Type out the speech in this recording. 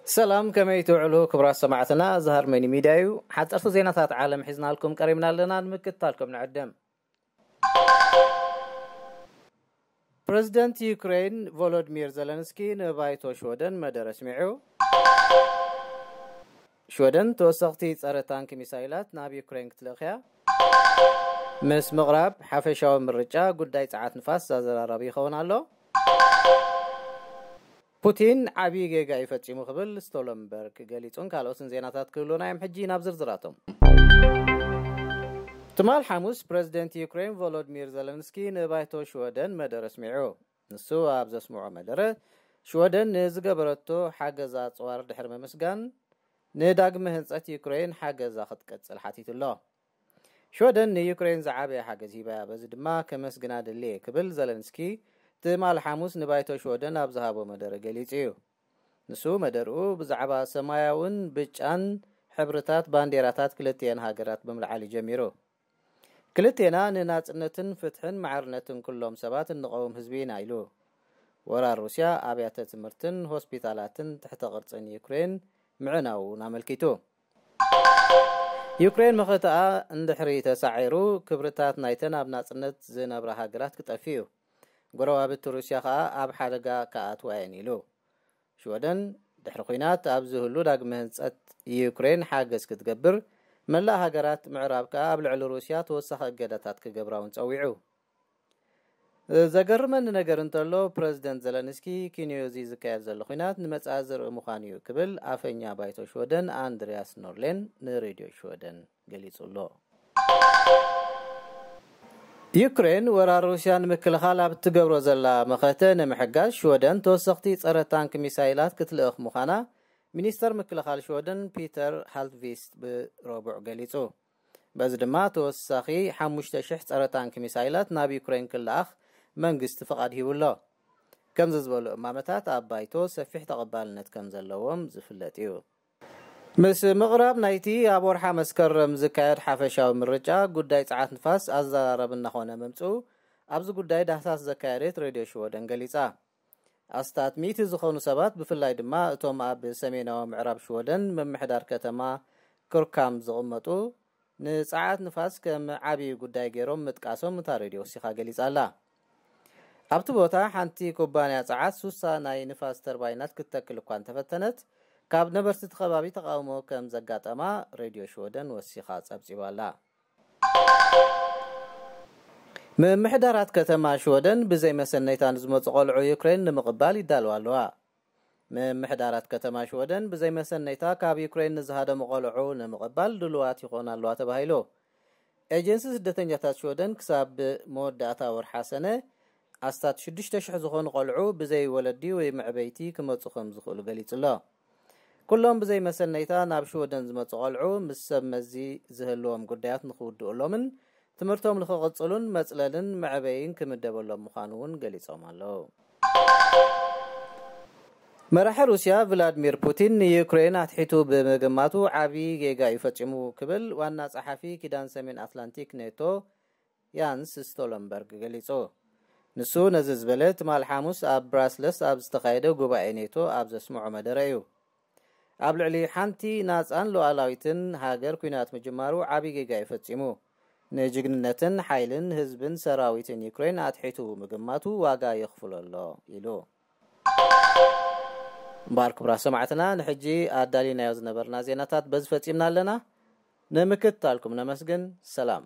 ሰላም፣ ከመይ ትውዕሉ ክቡራት ሰማዕትና? እዚ ሃርመኒ ሚድያ እዩ። ሓፀርቲ ዜናታት ዓለም ሒዝናልኩም ቀሪብና ኣለና፣ ንምክትታልኩም ንዕድም። ፕረዚደንት ዩክሬን ቮሎዲሚር ዘለንስኪ ንባይቶ ሽወደን መደረ ኣስሚዑ። ሽወደን ተወሰኽቲ ጸረ ታንክ ሚሳይላት ናብ ዩክሬን ክትልእኽያ። ምስ ምቕራብ ሓፈሻዊ ምርጫ ጉዳይ ጸዓት ንፋስ ኣዘራራቢ ይኸውን ኣሎ። ፑቲን ዓብዪ ጌጋ እዩ ፈጺሙ ክብል ስቶለንበርግ ገሊጹን ካልኦትን ዜናታት ክህሉና እዮም። ሕጂ ናብ ዝርዝራቶም። ትማል ሓሙስ ፕረዚደንት ዩክሬን ቮሎዲሚር ዘለንስኪ ንባይቶ ሽወደን መደረ ኣስሚዑ። ንሱ ኣብ ዘስምዖ መደረ ሽወደን ንዝገበረቶ ሓገዛ ኣጽዋር ድሕሪ ምምስጋን ንዳግመ ህንጸት ዩክሬን ሓገዛ ክትቀጽል ሓቲቱ ኣሎ። ሽወደን ንዩክሬን ዝዓበየ ሓገዝ ሂባያ፣ በዚ ድማ ከመስግና ደልየ ክብል ዘለንስኪ ትማል ሓሙስ ንባይቶ ሽወደን ኣብ ዝሃቦ መደረ ገሊጹ እዩ። ንሱ መደርኡ ብዛዕባ ሰማያውን ብጫን ሕብርታት ባንዴራታት ክልቲኤን ሃገራት ብምልዓል እዩ ጀሚሩ። ክልቴና ንናጽነትን ፍትሕን ማዕርነትን ኩሎም ሰባት እንቐውም ህዝቢ ኢና ኢሉ። ወራር ሩስያ ኣብያተ ትምህርትን ሆስፒታላትን ትሕተ ቅርጽን ዩክሬን ምዕናውን ኣመልኪቱ። ዩክሬን መኸተኣ እንድሕሪ ተሳዒሩ ክብርታት ናይተን ኣብ ናጽነት ዝነብራ ሃገራት ክጠፍእ እዩ። ጎረባብቲ ሩስያ ከኣ ኣብ ሓደጋ ክኣትዋ እየን ኢሉ። ሽወደን ድሕሪ ኲናት ኣብ ዝህሉ ዳግመ ህንጸት ዩክሬን ሓገዝ ክትገብር፣ መላእ ሃገራት ምዕራብ ከኣ ኣብ ልዕሊ ሩስያ ተወሳኺ እገዳታት ክገብራ እውን ጸዊዑ። ዘገርመኒ ነገር እንተሎ ፕረዚደንት ዘለንስኪ ኪንዮ እዚ ዝካየድ ዘሎ ኲናት ንመጻኢ ዝርኢ ምዃኑ እዩ ክብል ኣፈኛ ባይቶ ሽወደን ኣንድሪያስ ኖርሌን ንሬድዮ ሽወደን ገሊጹ ኣሎ። ዩክሬን ወራር ሩስያ ንምክልኻል ኣብ እትገብሮ ዘላ መኸተ ንምሕጋዝ ሽወደን ተወሰኽቲ ጸረ ታንክ ሚሳይላት ክትልእኽ ምዃና ሚኒስተር ምክልኻል ሽወደን ፒተር ሃልትቪስት ብረቡዕ ገሊጹ። በዚ ድማ ተወሳኺ ሓሙሽተ ሽሕ ጸረ ታንክ ሚሳይላት ናብ ዩክሬን ክለኣኽ መንግስቲ ፍቓድ ሂቡ ኣሎ። ከምዚ ዝበሉ እማመታት ኣብ ባይቶ ሰፊሕ ተቐባልነት ከም ዘለዎም ዝፍለጥ እዩ። ምስ ምቕራብ ናይቲ ኣብ ወርሓ መስከረም ዝካየድ ሓፈሻዊ ምርጫ ጉዳይ ጸዓት ንፋስ ኣዘራረቢ እናኾነ ምምጽኡ ኣብዚ ጉዳይ ዳህሳስ ዘካየደት ሬድዮ ሽወደን ገሊጻ። ኣስታት ሚእቲ ዝኾኑ ሰባት፣ ብፍላይ ድማ እቶም ኣብ ሰሜናዊ ምዕራብ ሽወደን ምምሕዳር ከተማ ክርካም ዝቕመጡ፣ ንጸዓት ንፋስ ከም ዓብዪ ጉዳይ ገይሮም ምጥቃሶም እታ ሬድዮ ወሲኻ ገሊጻ ኣላ። ኣብቲ ቦታ ሓንቲ ኩባንያ ጸዓት ሱሳ ናይ ንፋስ ተርባይናት ክትተክል እኳ እንተፈተነት፣ ካብ ነበርቲ እቲ ከባቢ ተቓውሞ ከም ዘጋጠማ ሬድዮ ሽወደን ወሲኻ ጸብጺባ ኣላ። ምምሕዳራት ከተማ ሽወደን ብዘይ መሰነይታ ንዝመጹ ቆልዑ ዩክሬን ንምቕባል ይዳለዋ ኣለዋ። ምምሕዳራት ከተማ ሽወደን ብዘይ መሰነይታ ካብ ዩክሬን ንዝሃደሙ ቆልዑ ንምቕባል ድሉዋት ይኾና ኣለዋ ተባሂሉ። ኤጀንሲ ስደተኛታት ሽወደን ክሳብ መወዳእታ ወርሓ ሰነ ኣስታት ሽዱሽተ ሽሕ ዝኾኑ ቆልዑ ብዘይ ወለዲ ወይ መዕበይቲ ክመጹ ከም ዝኽእሉ ገሊጹ ኣሎ። ኩሎም ብዘይ መሰነይታ ናብ ሽወደን ዝመጹ ቆልዑ ምስ ሰብ መዚ ዝህልዎም ጉዳያት ንኽውድኡሎምን ትምህርቶም ንኽቕጽሉን መጽለልን መዕበይን ክምደበሎም ምዃኑ እውን ገሊጾም ኣለዉ። መራሒ ሩስያ ቭላድሚር ፑቲን ንዩክሬን ኣትሒቱ ብምግማቱ ዓብዪ ጌጋ እዩ ፈጺሙ ክብል ዋና ጸሓፊ ኪዳን ሰሜን ኣትላንቲክ ኔቶ ያንስ ስቶለንበርግ ገሊጹ። ንሱ ነዚ ዝበለ ትማል ሓሙስ ኣብ ብራስለስ ኣብ ዝተኻየደ ጉባኤ ኔቶ ኣብ ዘስምዖ መደረ እዩ። ኣብ ልዕሊ ሓንቲ ናጻን ሉዓላዊትን ሃገር ኲናት ምጅማሩ ዓብዪ ጌጋ እዩ ፈጺሙ። ንጅግንነትን ሓይልን ህዝብን ሰራዊትን ዩክሬን ኣትሒቱ ምግማቱ ዋጋ የኽፍሎ ኣሎ ኢሉ። እምበኣር ክቡራት ሰማዕትና፣ ንሕጂ ኣዳሊናዮ ዝነበርና ዜናታት በዚ ፈጺምና ኣለና። ንምክትታልኩም ነመስግን። ሰላም።